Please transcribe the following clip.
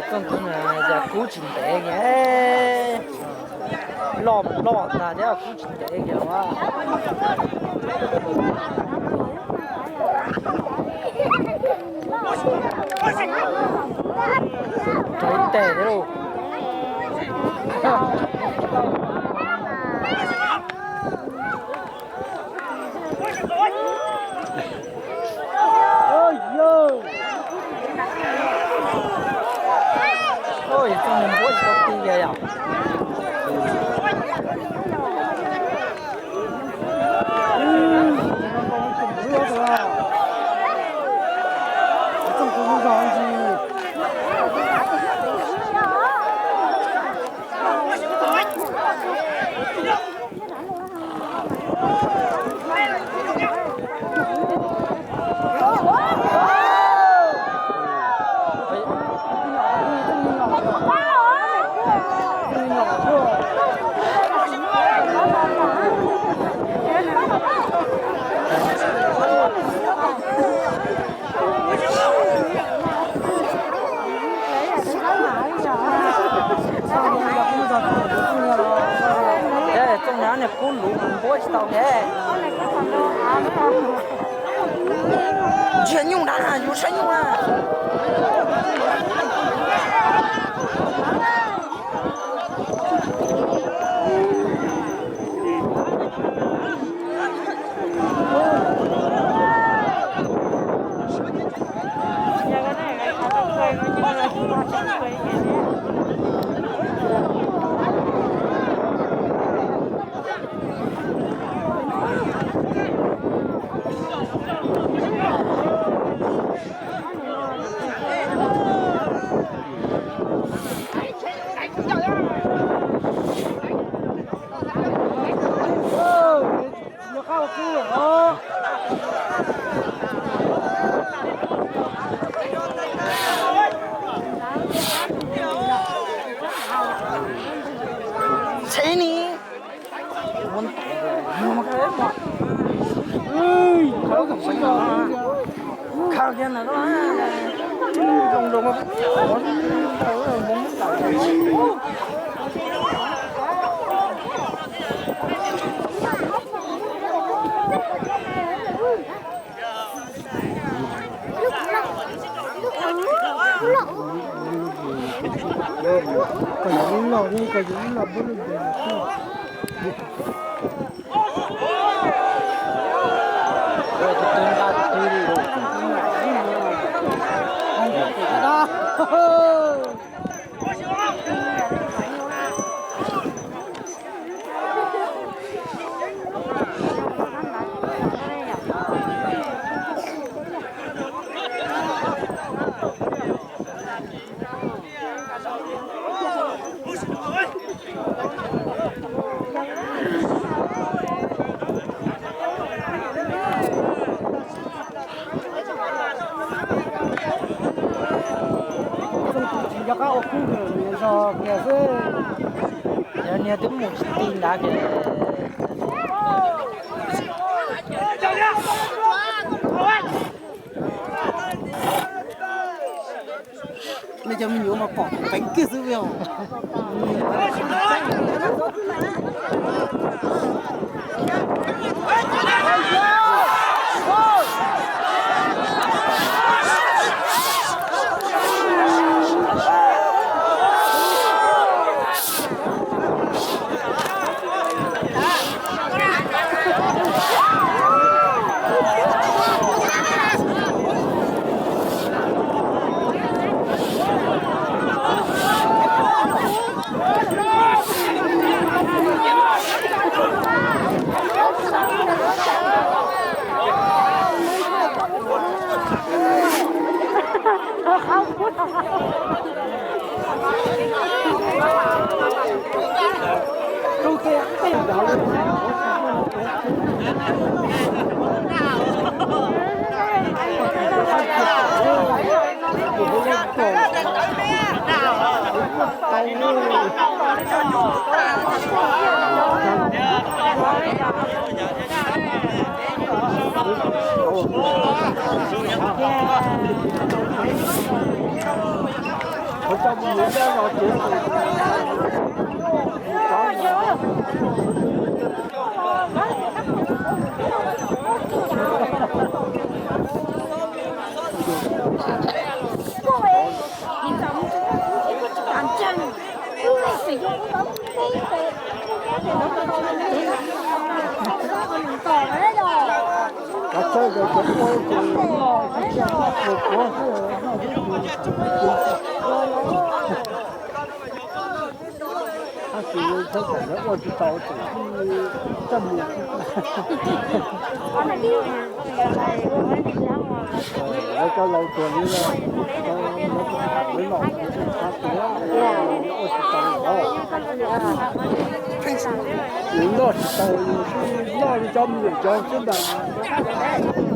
Txooj tus no yog kub tsis ntev kiag, loj mas loj ntag thiab kub tsis ntev kiag los. Rau ib teg thiab lauj. Oj, txooj mus npuab tsis tau ti kiag yom. Txooj no niag kub luv npuab tsis tau thiab. Ntsia nyuj na, yuav saib nyuj na. Txhev ni. Txooj tus tsis nco qab ua kub, nias zog kiag xwb. Yog niag twb mus tsis ti ntawd ces. Nej cov me nyuam mas pom peev kiag xwb os. Coj me nyuam nyob no ces Tab sis thaum lawv ua tsis tau ces coj mus. Lawv cov laus tuag li no, lawv tus tham lawv los ua tsis tau os. Yus noj tsis tau, yus noj li cov me nyuam cov xwb ntag.